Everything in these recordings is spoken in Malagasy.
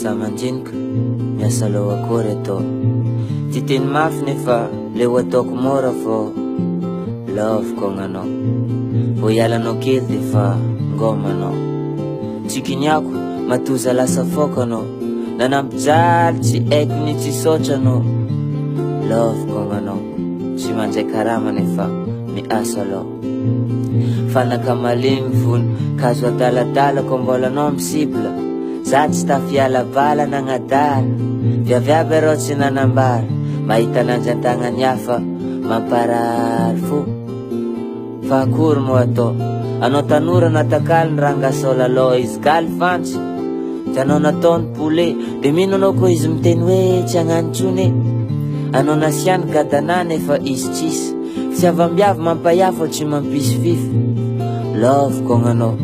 Za mandinika, miasa loha akory atao. Ty teny mafy nefa leo ataoko mora fô love kognanao. Vao hialanao kely de fa ngômanao. Tsy kiniako matoza lasa fôka anao. Nanampijaly tsy haiko ny tsy saotra anao. Love kognanao. Tsy mandray karama nefa miasa loha. Fanaka malemy vony kazo adaladala ko mbola anao mi cible. Za tsy tafiala bala nagnadala. Viavy aby arô tsy nanambara. Mahita ananjy an-tagnany hafa mamparary fo. Fa akory moa atao. Anao tanora natakalony ranga solalao izy galy fantsy. De anao nataony poulet. De mino anao ko izy miteny hoe tsy hagnano tsony e. Anao nasiany gadana nefa izy tsisy. Fitiavam-biavy mampahiahy fô tsy mampisy fify. Love kognanao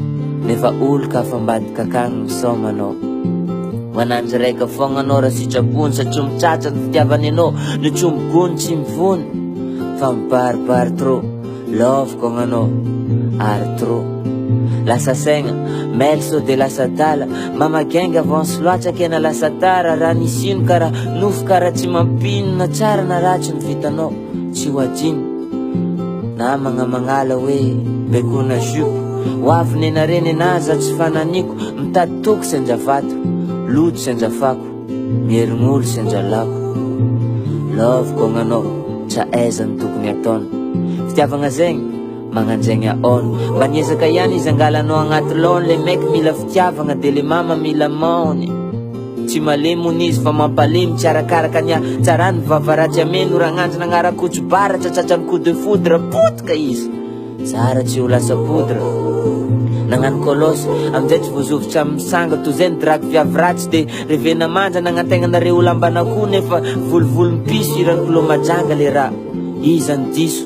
nefa olo ka fa ambadika akagny misaoma anao. Mananjy raika fogna anao raha sitrapony satria mitratra ny fitiavany anao no tsy migony tsy mivony fa mibaribary trop. Love kognanao ary trop. Lasa saigna, mail sao de lasa adala, mama gang avance loatra kena lasa tara raha nisy ino karaha nofy karaha tsy mampino na tsara na ratsy ny vitanao. Tsy ho adino Namagna magnala hoe Bekona jupe Ho avy nenare nenaha za tsy fananiko Mitady toky sendra vato Loto sendra fako Mierign'olo sendra lako Love kognanao Tsa aiza no tokony ataona Fitiavagna zegny Magnanjegny aona Mba niezaka ihany izy angalanao agnaty laony Le mec mila fitiavagna de le mama mila maony Tsy malemy hono izy fa mampalemy Tsy arakaraka ny hatsarany vava ratsy ameno Ragnandry nagnara-kotso baratra tratran'ny coup de foudre Potika izy zara tsy ho lasa poudre Nagnano colosse amin'izay tsy voazovitra amin'ny sanga Toy izay ny drague viavy ratsy de revena manja Nagnantegna nareo ho lamban'akoho nefa volovolom-piso Hiran'i Clo Majanga le raha Iza no diso?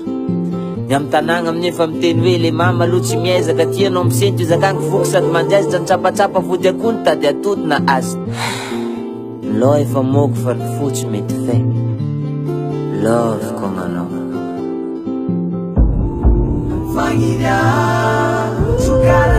Ny amin'ny tanàgna amin'io efa miteny hoe le mama aloha tsy miezaka aty anao misento izy akagny voky sady manjaizatra nitsapatsapa vody akoho nitady atody na aza Ny loha efa moko fa ny fo tsy mety fay Love kognanao. Fagniria sokara.